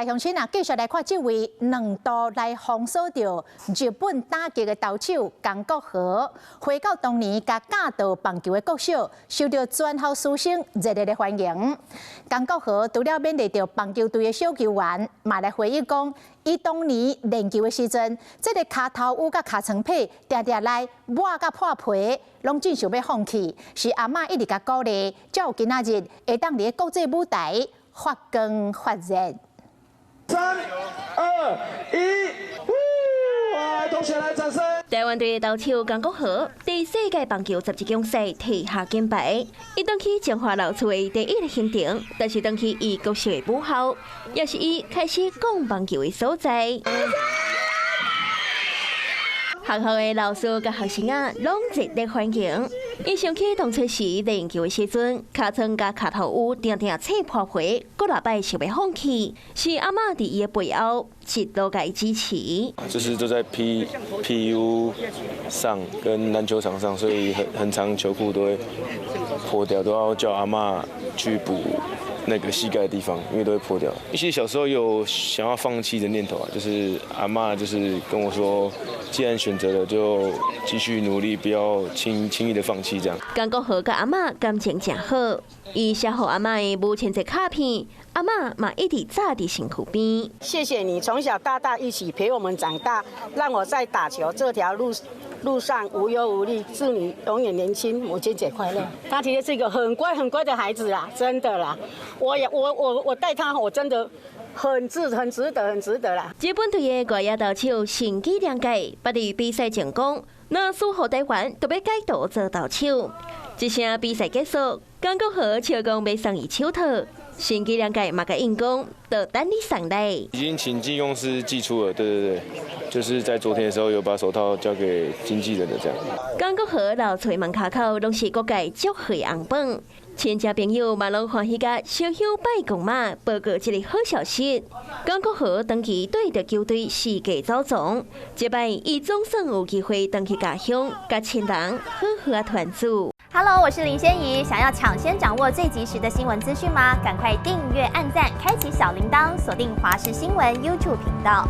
來鄉親啊，繼續來看這位兩度來封鎖著日本打擊的投手江國豪，回到當年共教導棒球的國小，受到全校師生熱烈的歡迎。江國豪除了勉勵著棒球隊的小球員，嘛來回憶講，伊當年練球的時陣，這个跤頭趺佮尻川皮定定來抹甲破皮，攏真想欲放棄。是阿嬤一直共鼓勵，才有今仔日會當佇國際舞台發光發熱。三、二、一，來，同學來掌聲！台灣隊的投手江國豪，佇世界棒球十一強賽提下金牌，伊轉去彰化老厝的第一个行程，就是轉去伊國小的母校，也是伊開始講棒球的所在。學校的老師佮學生仔，攏熱烈歡迎。伊想起當初時練球的時陣，尻川佮跤頭趺定定切破皮，幾若擺想欲放棄，是阿嬤佇伊的背後一路共伊支持。就是都在 PU 上跟籃球場上，所以很常球褲都會破掉，都要叫阿嬤去補那個膝蓋的地方，因為都會破掉。其實小時候有想要放棄的念頭啊，就是阿嬤就是跟我說，既然選擇了，就繼續努力，不要輕易的放棄這樣。江國豪佮阿嬤感情誠好，伊寫予阿嬤的母親節卡片，阿嬤嘛一直紮佇身軀邊。謝謝你從小到大一起陪我們長大，讓我在打球這條路上無憂無慮，祝你永遠年輕，母親節快樂。他其實是一個很乖很乖的孩子啦，真的啦，我也我我我帶他，我真的很值得很值得啦。日本隊的外野投手神崎涼介，捌佇比賽前講，若輸予台灣，就欲改投做投手。這聲比賽結束，江國豪笑講欲送伊手套，神崎涼介嘛共應講，就等你送來。已經請經紀公司寄出了，對對對，就是在昨天的時候有把手套交給經紀人的這樣。江國豪留厝門跤口攏是各界祝賀紅榜，親戚朋友嘛攏歡喜共燒香拜公媽，報告這個好消息。江國豪長期綴著球隊四界走傱，這擺伊總算有機會轉去家鄉，佮親人好好仔團聚。 Hello，我是林仙怡。想要搶先掌握最及時的新聞資訊嗎？趕快訂閱、按讚、開啟小鈴鐺，鎖定華視新聞 YouTube 頻道。